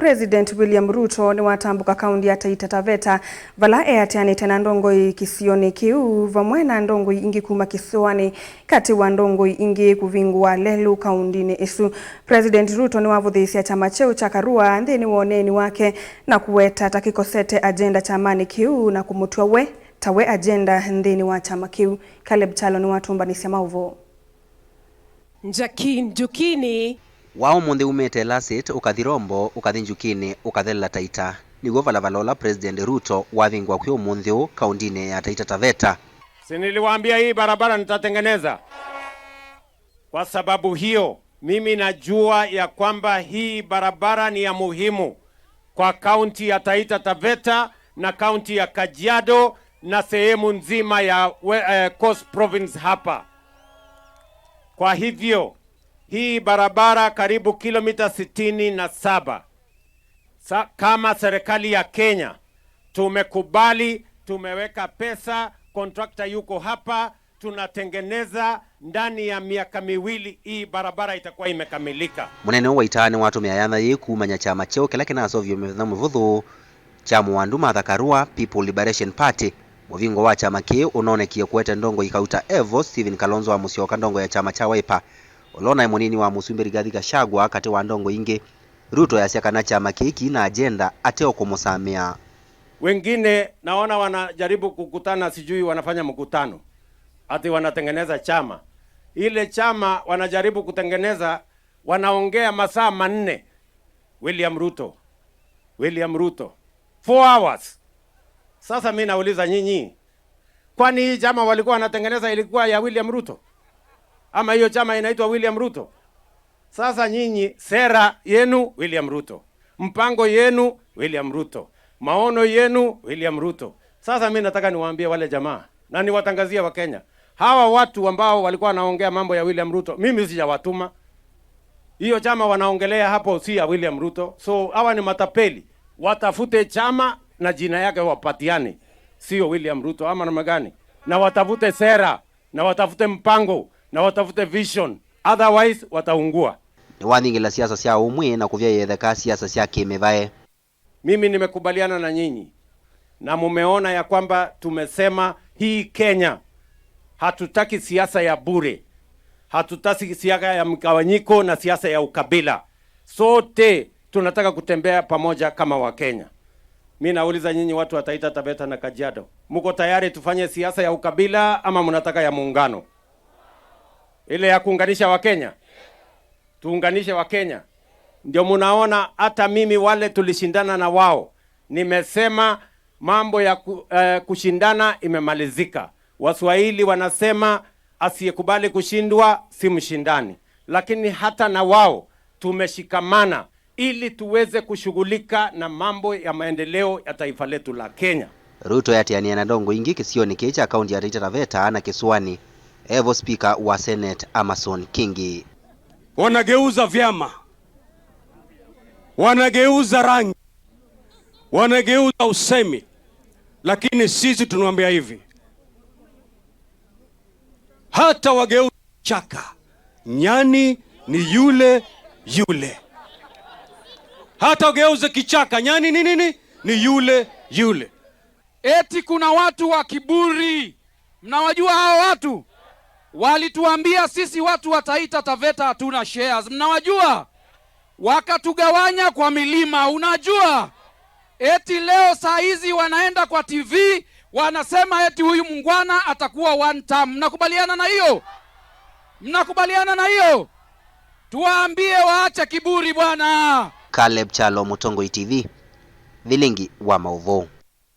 President William Ruto niwatambuka kaunti ya Taita Taveta vala eatianite na ndongoi kisioni kiu vamwe na ndongoi ingi kuma kisiwani kati wa ndongoi ingi kuvingwa lelu kaundini isu. President Ruto niwavuthisya chama cheu cha Karua nthini wa uneni wake na kuweta takikosete agenda chamani kiu na kumutua we tawe agenda nthini wa chama kiu. Caleb Chalo niwatumbanisya mauvo. Njaki Njukini. Wa umuthi umite Lasit ukathi Rombo ukathi Njukini ukathelela Taita niguo valavalola President Ruto wathingwa kwi umuthi u kaundini ya Taita Taveta. Si niliwaambia hii barabara nitatengeneza? Kwa sababu hiyo mimi najua ya kwamba hii barabara ni ya muhimu kwa kaunti ya Taita Taveta na kaunti ya Kajiado na sehemu nzima ya Coast Province hapa. Kwa hivyo hii barabara karibu kilomita 67. Kama serikali ya Kenya tumekubali, tumeweka pesa, contractor yuko hapa, tunatengeneza ndani ya miaka 2 hii barabara itakuwa imekamilika. Munene wa itaani watumia yatha yi kumanya chama cheo kila kinasovyo mithenya mivuthu cha Muwandu Martha Karua People Liberation Party. Muvingo wa chama ki unonekie kuete ndongo ikauta Evo Stephen Kalonzo wa Musyoka ndongo ya chama cha Wiper ulona munini wa Musumbi Rigathi Gachagua kati wa ndongo ingi. Ruto yasia kana chama kiki na agenda ateo kumusamia. Wengine naona wanajaribu kukutana, sijui wanafanya mkutano ati wanatengeneza chama. Ile chama wanajaribu kutengeneza, wanaongea masaa 4. William Ruto, William Ruto, 4 hours. Sasa mimi nauliza nyinyi, kwani hii chama walikuwa wanatengeneza ilikuwa ya William Ruto? Ama hiyo chama inaitwa William Ruto? Sasa nyinyi sera yenu William Ruto, mpango yenu William Ruto, maono yenu William Ruto. Sasa mimi nataka niwaambie wale jamaa na niwatangazie wa Kenya, hawa watu ambao walikuwa wanaongea mambo ya William Ruto, mimi sijawatuma. Hiyo chama wanaongelea hapo si ya William Ruto. So hawa ni matapeli. Watafute chama na jina yake wapatiane, sio William Ruto ama namna gani? Na watafute sera, na watafute mpango, na watafute vision, otherwise wataungua. Ni wathingila siasa sia umwi na kuvya yetheka siasa sia kimivae. Mimi nimekubaliana na nyinyi na mumeona ya kwamba tumesema hii Kenya hatutaki siasa ya bure, hatutaki siasa ya mgawanyiko na siasa ya ukabila. Sote tunataka kutembea pamoja kama Wakenya. Mimi nauliza nyinyi watu wa Taita Taveta na Kajiado, mko tayari tufanye siasa ya ukabila ama mnataka ya muungano? Ile ya kuunganisha Wakenya. Tuunganishe Wakenya. Ndio munaona hata mimi wale tulishindana na wao, nimesema mambo ya kushindana imemalizika. Waswahili wanasema asiyekubali kushindwa si mshindani. Lakini hata na wao tumeshikamana ili tuweze kushughulika na mambo ya maendeleo ya taifa letu la Kenya. Ruto yatiania na ndongo ingi kisioni kicha kaunti ya Taita Taveta na Kisuani. Evo Speaker wa Senate Amason Kingi. Wanageuza vyama, wanageuza rangi, wanageuza usemi, lakini sisi tunawaambia hivi, hata wageuza chaka, nyani ni yule yule. Hata wageuze kichaka, nyani ni nini? Ni yule yule. Eti kuna watu wa kiburi. Mnawajua hao watu? Walituambia sisi watu wa Taita Taveta hatuna shares. Mnawajua? Wakatugawanya kwa milima, unajua? Eti leo saa hizi wanaenda kwa TV wanasema eti huyu mungwana atakuwa one term. Mnakubaliana na hiyo? Mnakubaliana na hiyo? Tuwaambie waache kiburi bwana. Caleb Chalo, Mutongo TV, Vilingi wa Mauvo.